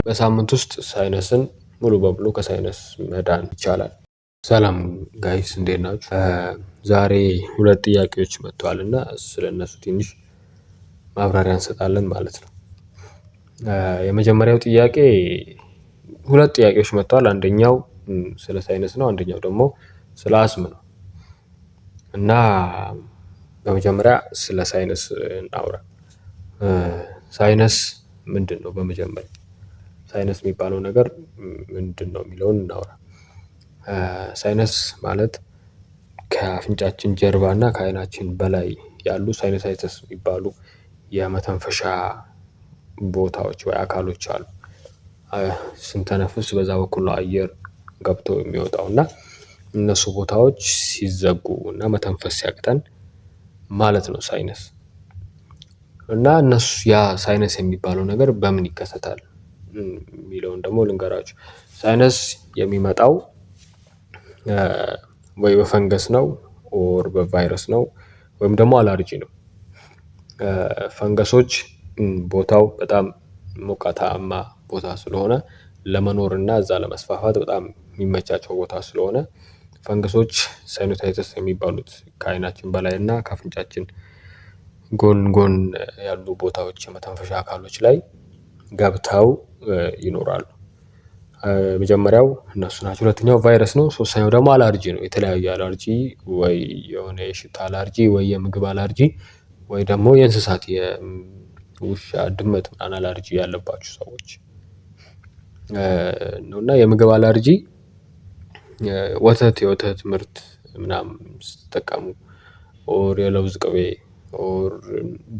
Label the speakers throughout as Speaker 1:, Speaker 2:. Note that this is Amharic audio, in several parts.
Speaker 1: በሳምንት ውስጥ sinus ን ሙሉ በሙሉ ከ sinus መዳን ይቻላል። ሰላም guys፣ እንዴት ናችሁ? ዛሬ ሁለት ጥያቄዎች መጥተዋል እና ስለእነሱ ትንሽ ማብራሪያ እንሰጣለን ማለት ነው። የመጀመሪያው ጥያቄ፣ ሁለት ጥያቄዎች መጥተዋል። አንደኛው ስለ sinus ነው፣ አንደኛው ደግሞ ስለ አስም ነው። እና በመጀመሪያ ስለ sinus እናውራ። Sinus ምንድን ነው? በመጀመሪያ sinus የሚባለው ነገር ምንድን ነው የሚለውን እናውራ። Sinus ማለት ከአፍንጫችን ጀርባ እና ከአይናችን በላይ ያሉ sinusitis የሚባሉ የመተንፈሻ ቦታዎች ወይ አካሎች አሉ። ስንተነፍስ በዛ በኩል ነው አየር ገብቶ የሚወጣው እና እነሱ ቦታዎች ሲዘጉ እና መተንፈስ ሲያቅተን ማለት ነው sinus። እና እነሱ ያ sinus የሚባለው ነገር በምን ይከሰታል የሚለውን ደግሞ ልንገራችሁ። Sinus የሚመጣው ወይ በፈንገስ ነው or በቫይረስ ነው ወይም ደግሞ አላርጂ ነው። ፈንገሶች ቦታው በጣም ሞቃታማ ቦታ ስለሆነ ለመኖር እና እዛ ለመስፋፋት በጣም የሚመቻቸው ቦታ ስለሆነ ፈንገሶች sinusitis የሚባሉት ከአይናችን በላይ እና ከአፍንጫችን ጎን ጎን ያሉ ቦታዎች የመተንፈሻ አካሎች ላይ ገብተው ይኖራሉ። መጀመሪያው እነሱ ናቸው። ሁለተኛው ቫይረስ ነው። ሶስተኛው ደግሞ አላርጂ ነው። የተለያዩ አላርጂ ወይ የሆነ የሽታ አላርጂ ወይ የምግብ አላርጂ ወይ ደግሞ የእንስሳት የውሻ፣ ድመት ምናምን አላርጂ ያለባችሁ ሰዎች ነው። እና የምግብ አላርጂ ወተት፣ የወተት ምርት ምናምን ስትጠቀሙ or የለውዝ ቅቤ or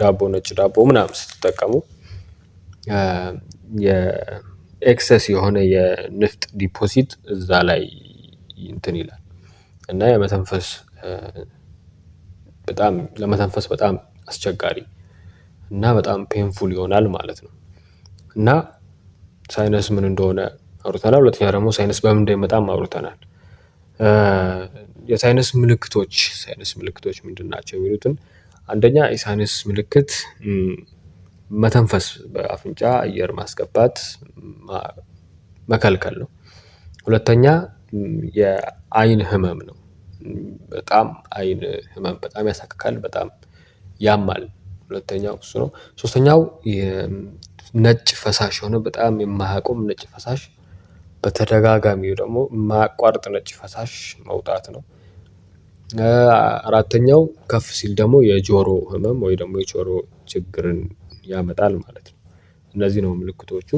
Speaker 1: ዳቦ፣ ነጭ ዳቦ ምናምን ስትጠቀሙ የ excess የሆነ የንፍጥ deposit እዛ ላይ እንትን ይላል እና የመተንፈስ በጣም ለመተንፈስ በጣም አስቸጋሪ እና በጣም painful ይሆናል ማለት ነው። እና sinus ምን እንደሆነ አውርተናል። ሁለተኛ ደግሞ sinus በምን እንደሚመጣም አውርተናል። የ sinus ምልክቶች፣ sinus ምልክቶች ምንድን ናቸው የሚሉትን፣ አንደኛ የ sinus ምልክት መተንፈስ፣ በአፍንጫ አየር ማስገባት መከልከል ነው። ሁለተኛ የአይን ህመም ነው። በጣም አይን ህመም በጣም ያሳክካል፣ በጣም ያማል። ሁለተኛው እሱ ነው። ሶስተኛው ነጭ ፈሳሽ የሆነ፣ በጣም የማያቆም ነጭ ፈሳሽ፣ በተደጋጋሚ ደግሞ የማያቋርጥ ነጭ ፈሳሽ መውጣት ነው። አራተኛው ከፍ ሲል ደግሞ የጆሮ ህመም ወይ ደግሞ የጆሮ ችግርን ያመጣል ማለት ነው። እነዚህ ነው ምልክቶቹ።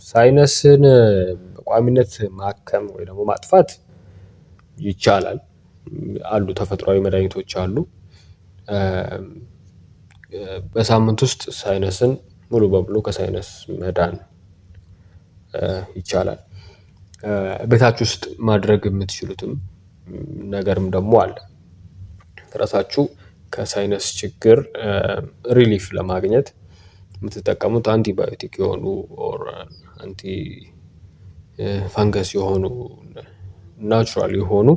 Speaker 1: Sinus ን በቋሚነት ማከም ወይ ደግሞ ማጥፋት ይቻላል። አሉ፣ ተፈጥሯዊ መድኃኒቶች አሉ። በሳምንት ውስጥ sinus ን ሙሉ በሙሉ ከ sinus መዳን ይቻላል። ቤታችሁ ውስጥ ማድረግ የምትችሉትም ነገርም ደግሞ አለ። ራሳችሁ ከ sinus ችግር relief ለማግኘት የምትጠቀሙት አንቲባዮቲክ የሆኑ or anti fungus የሆኑ natural የሆኑ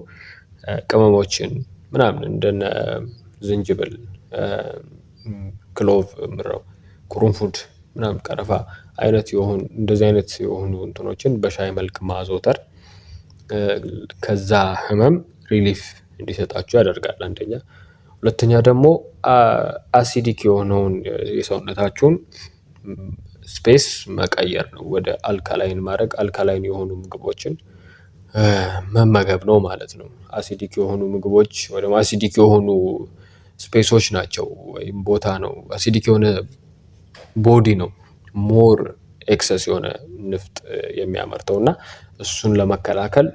Speaker 1: ቅመሞችን ምናምን እንደነ ዝንጅብል፣ clove ምረው ቁሩንፉድ ምናምን ቀረፋ አይነት የሆኑ፣ እንደዚህ አይነት የሆኑ እንትኖችን በሻይ መልክ ማዘውተር ከዛ ህመም relief እንዲሰጣችሁ ያደርጋል። አንደኛ፣ ሁለተኛ ደግሞ acidic የሆነውን የሰውነታችሁን space መቀየር ነው። ወደ alkaline ማድረግ፣ alkaline የሆኑ ምግቦችን መመገብ ነው ማለት ነው። Acidic የሆኑ ምግቦች ወይ ደግሞ acidic የሆኑ space ኦች ናቸው ወይም ቦታ ነው። Acidic የሆነ body ነው more excess የሆነ ንፍጥ የሚያመርተው እና እሱን ለመከላከል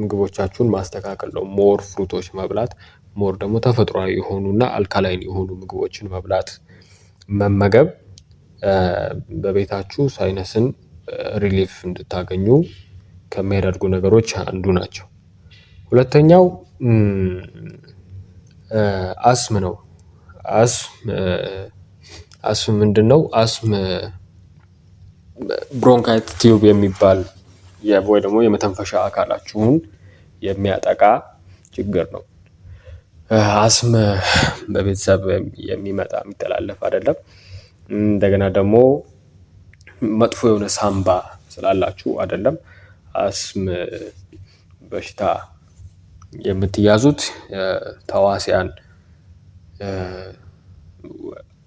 Speaker 1: ምግቦቻችሁን ማስተካከል ነው። More fruit ኦች መብላት፣ more ደግሞ ተፈጥሯዊ የሆኑና alkaline የሆኑ ምግቦችን መብላት፣ መመገብ በቤታችሁ sinus ን relief እንድታገኙ ከሚያደርጉ ነገሮች አንዱ ናቸው። ሁለተኛው አስም ነው። አስም ምንድነው? አስም bronchitis tube የሚባል ወይ ደግሞ የመተንፈሻ አካላችሁን የሚያጠቃ ችግር ነው። አስም በቤተሰብ የሚመጣ፣ የሚተላለፍ አይደለም። እንደገና ደግሞ መጥፎ የሆነ ሳምባ ስላላችሁ አይደለም። አስም በሽታ የምትያዙት ተዋሲያን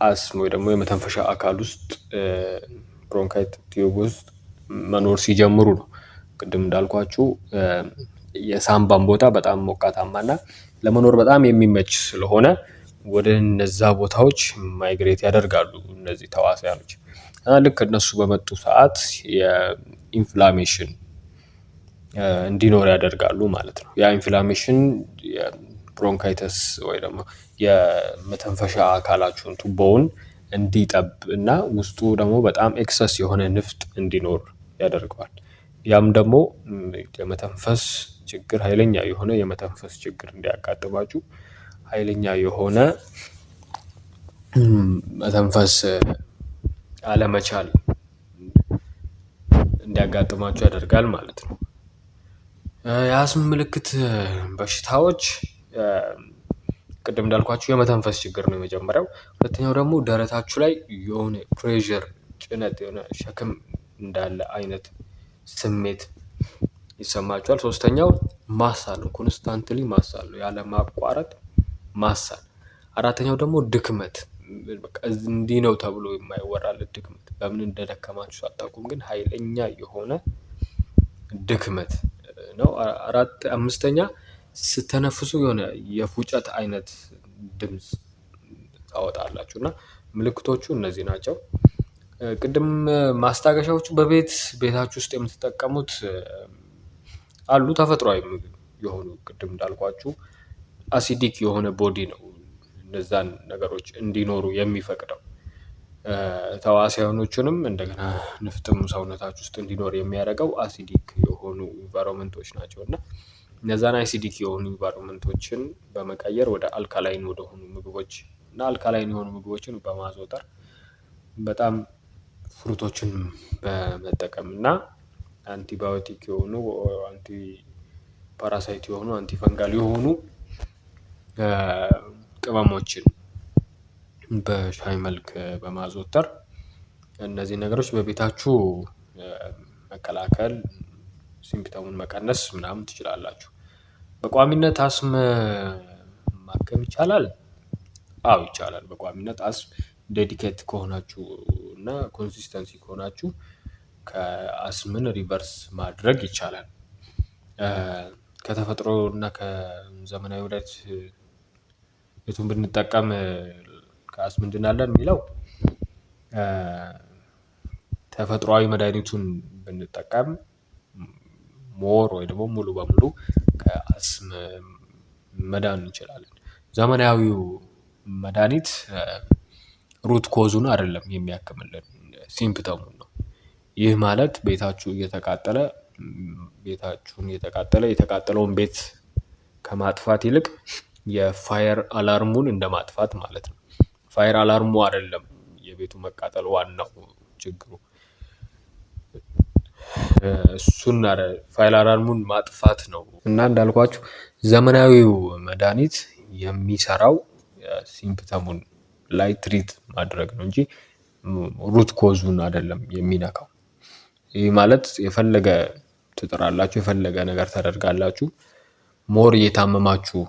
Speaker 1: አስም ወይ ደግሞ የመተንፈሻ አካል ውስጥ bronchi tube ውስጥ መኖር ሲጀምሩ ነው። ቅድም እንዳልኳችሁ የሳምባን ቦታ በጣም ሞቃታማና ለመኖር በጣም የሚመች ስለሆነ ወደ እነዛ ቦታዎች migrate ያደርጋሉ። እነዚህ ተዋሳዮች ልክ እነሱ በመጡ ሰዓት የ inflammation እንዲኖር ያደርጋሉ ማለት ነው። ያ inflammation የ bronchitis ወይ ደግሞ የመተንፈሻ አካላችሁን ቱቦውን እንዲጠብ እና ውስጡ ደግሞ በጣም excess የሆነ ንፍጥ እንዲኖር ያደርገዋል። ያም ደግሞ የመተንፈስ ችግር ሀይለኛ የሆነ የመተንፈስ ችግር እንዲያጋጥማችሁ ሀይለኛ የሆነ መተንፈስ አለመቻል እንዲያጋጥማችሁ ያደርጋል ማለት ነው። የአስም ምልክት በሽታዎች ቅድም እንዳልኳችሁ የመተንፈስ ችግር ነው የመጀመሪያው ሁለተኛው ደግሞ ደረታችሁ ላይ የሆነ pressure ጭነት የሆነ ሸክም እንዳለ አይነት ስሜት ይሰማችኋል። ሶስተኛው ማሳል ነው constantly ማሳል ነው ያለማቋረጥ ማሳል። አራተኛው ደግሞ ድክመት በቃ እንዲህ ነው ተብሎ የማይወራለት ድክመት በምን እንደደከማችሁ አታውቁም ግን ሀይለኛ የሆነ ድክመት ነው። አራት አምስተኛ ስተነፍሱ የሆነ የፉጨት አይነት ድምጽ ታወጣላችሁ እና ምልክቶቹ እነዚህ ናቸው። ቅድም ማስታገሻዎቹ በቤት ቤታችሁ ውስጥ የምትጠቀሙት አሉ ተፈጥሯዊ ምግብ የሆኑ ቅድም እንዳልኳችሁ acidic የሆነ body ነው እነዛን ነገሮች እንዲኖሩ የሚፈቅደው። ተዋሲያኖቹንም እንደገና ንፍጥም ሰውነታችሁ ውስጥ እንዲኖር የሚያደርገው acidic የሆኑ environment ኦች ናቸው። እና እነዛን acidic የሆኑ environment ኦችን በመቀየር ወደ alkaline ወደሆኑ ምግቦች እና alkaline የሆኑ ምግቦችን በማዘውተር በጣም fruit ኦችን በመጠቀም እና አንቲባዮቲክ የሆኑ anti parasite የሆኑ anti fungal የሆኑ ቅመሞችን በሻይ መልክ በማዘውተር እነዚህን ነገሮች በቤታችሁ መከላከል symptom ኡን መቀነስ ምናምን ትችላላችሁ። በቋሚነት አስም ማከም ይቻላል? አዎ ይቻላል። በቋሚነት አስም dedicate ከሆናችሁ እና consistency ከሆናችሁ ከአስምን reverse ማድረግ ይቻላል። ከተፈጥሮ እና ከዘመናዊ መድሃኒት የቱን ብንጠቀም ከአስም እንድናለን የሚለው? ተፈጥሮአዊ መድሃኒቱን ብንጠቀም more ወይ ደግሞ ሙሉ በሙሉ ከአስም መዳን እንችላለን። ዘመናዊው መድሃኒት root cause ኡን አይደለም የሚያክምልን symptom ኡን ነው። ይህ ማለት ቤታችሁ እየተቃጠለ ቤታችሁን እየተቃጠለ የተቃጠለውን ቤት ከማጥፋት ይልቅ የ fire alarm ኡን እንደማጥፋት ማለት ነው። fire alarm ኡ አይደለም የቤቱ መቃጠል ዋናው ችግሩ። እሱን fire alarm ኡን ማጥፋት ነው። እና እንዳልኳችሁ ዘመናዊው መድሃኒት የሚሰራው symptom ኡን ላይ treat ማድረግ ነው እንጂ root cause ኡን አይደለም የሚነካው። ይህ ማለት የፈለገ ትጥራላችሁ የፈለገ ነገር ታደርጋላችሁ more እየታመማችሁ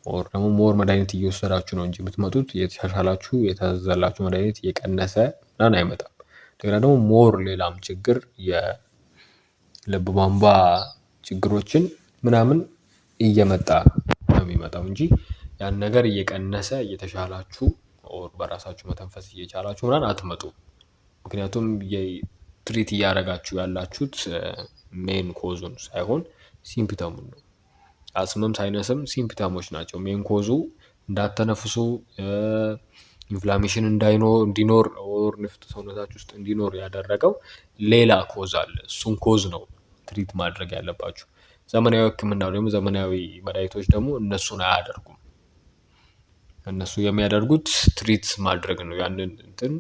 Speaker 1: or ደግሞ more መድሃኒት እየወሰዳችሁ ነው እንጂ የምትመጡት እየተሻሻላችሁ የታዘዘላችሁ መድሃኒት እየቀነሰ ምናምን አይመጣም። እንደገና ደግሞ more ሌላም ችግር የልብ ቧንቧ ችግሮችን ምናምን እየመጣ ነው የሚመጣው እንጂ ያን ነገር እየቀነሰ እየተሻላችሁ or በራሳችሁ መተንፈስ እየቻላችሁ ምናምን አትመጡም። ምክንያቱም treat እያደረጋችሁ ያላችሁት main cause ኡን ሳይሆን symptom ኡን ነው። አስምም sinus ም symptom ኦች ናቸው። main cause ኡ እንዳተነፍሱ inflammation እንዳይኖር እንዲኖር or ንፍጥ ሰውነታችሁ ውስጥ እንዲኖር ያደረገው ሌላ cause አለ። እሱን cause ነው treat ማድረግ ያለባችሁ። ዘመናዊ ህክምና ደግሞ ዘመናዊ መድኃኒቶች ደግሞ እነሱን አያደርጉም። እነሱ የሚያደርጉት treat ማድረግ ነው ያንን እንትን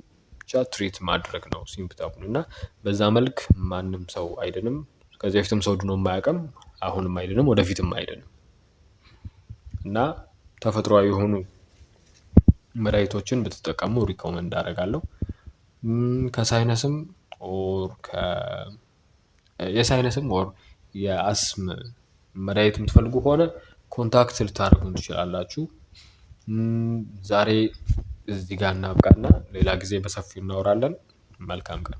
Speaker 1: ብቻ treat ማድረግ ነው symptom ኡን እና በዛ መልክ ማንም ሰው አይድንም። ከዚህ በፊትም ሰው ድኖ የማያውቅም አሁንም አይድንም ወደፊትም አይድንም። እና ተፈጥሯዊ የሆኑ መድሃኒቶችን ብትጠቀሙ recommend አደርጋለሁ። ከ sinus ም or ከ የ sinus ም or የአስም መድሃኒት የምትፈልጉ ከሆነ contact ልታደርጉን ትችላላችሁ። ዛሬ እዚህ ጋር እናብቃና ሌላ ጊዜ በሰፊው እናወራለን። መልካም ቀን።